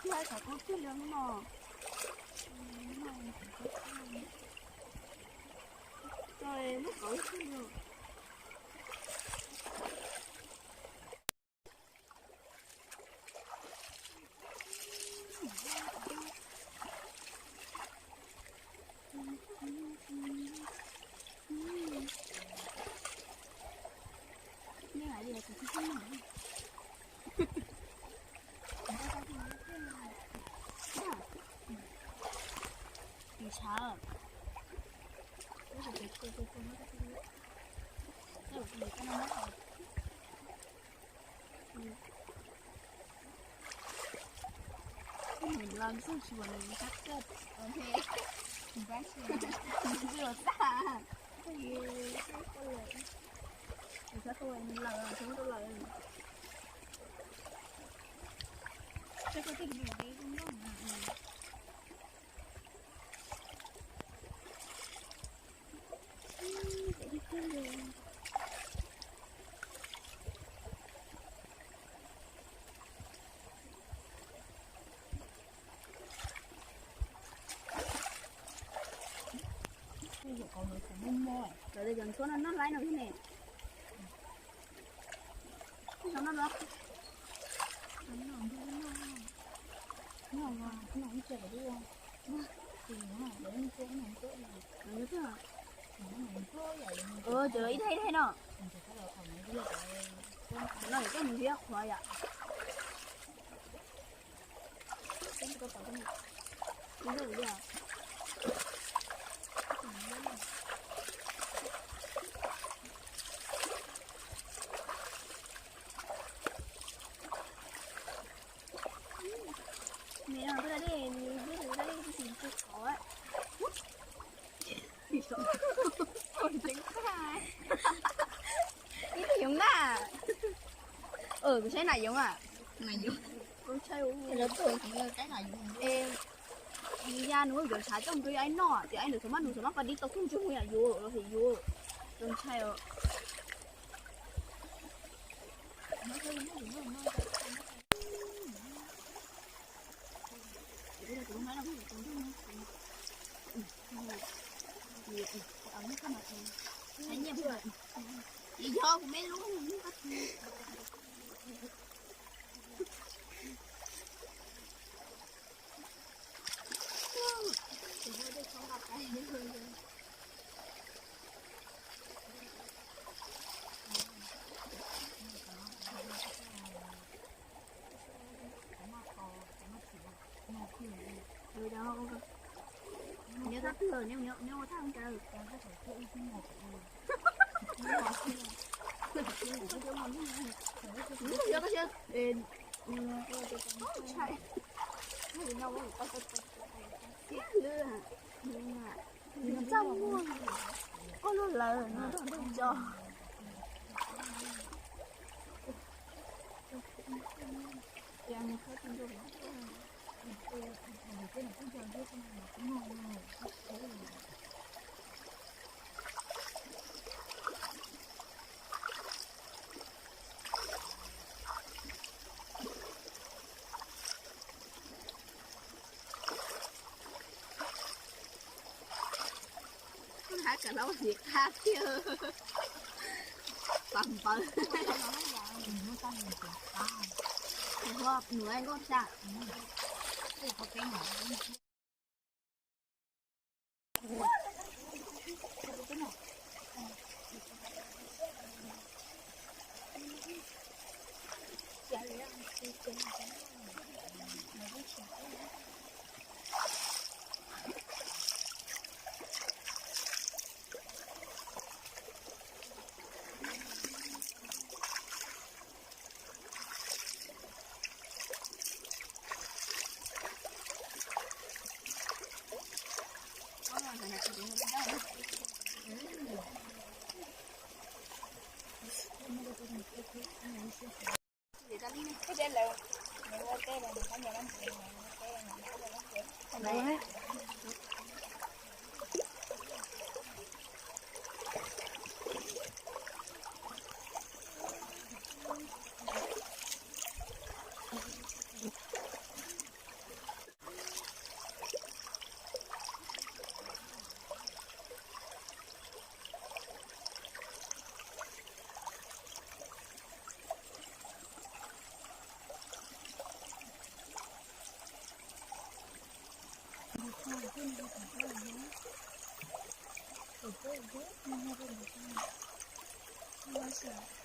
Hlais xav kub tiag li no. Hlais muab kauv tiag li. Nws los xwb tsis pom nws sab kawg. Ok. Nws sab tsis, nws tsis los txaj. Nws sab tuaj lawm, nws sab tuaj lawm. Sab tuaj tej nws zoo nkauj na. Cov ntxhuab no noj laib no thiab ne. Cov ib thaij ib thaij no. No yog coj mus hiab qhuav yom. Nws yog tuaj da dej, nws hlub nws da dej tab sis nws tsis qhov. Ib tug yoov na. Kuv saib nam yoov a. Nam yoov. Lawv tuaj, lawv saib nam yoov. Es ya nws cov ntshav coj mus rau aib noj, ces aib nws txhob mab, nws txhob mab pas dib tau kheej ntsuag mus yam yuav los him yuav. Zoo ntshai os. Yog kuv me lub Nyob thaj twg, nyob ua thaj ntawd. Nws txaj muag, ua luaj lawm nws nrog nrog co. Hab kav laub lim qab tiag. Pas npawv. Nws nkauj tshaj. Kawg.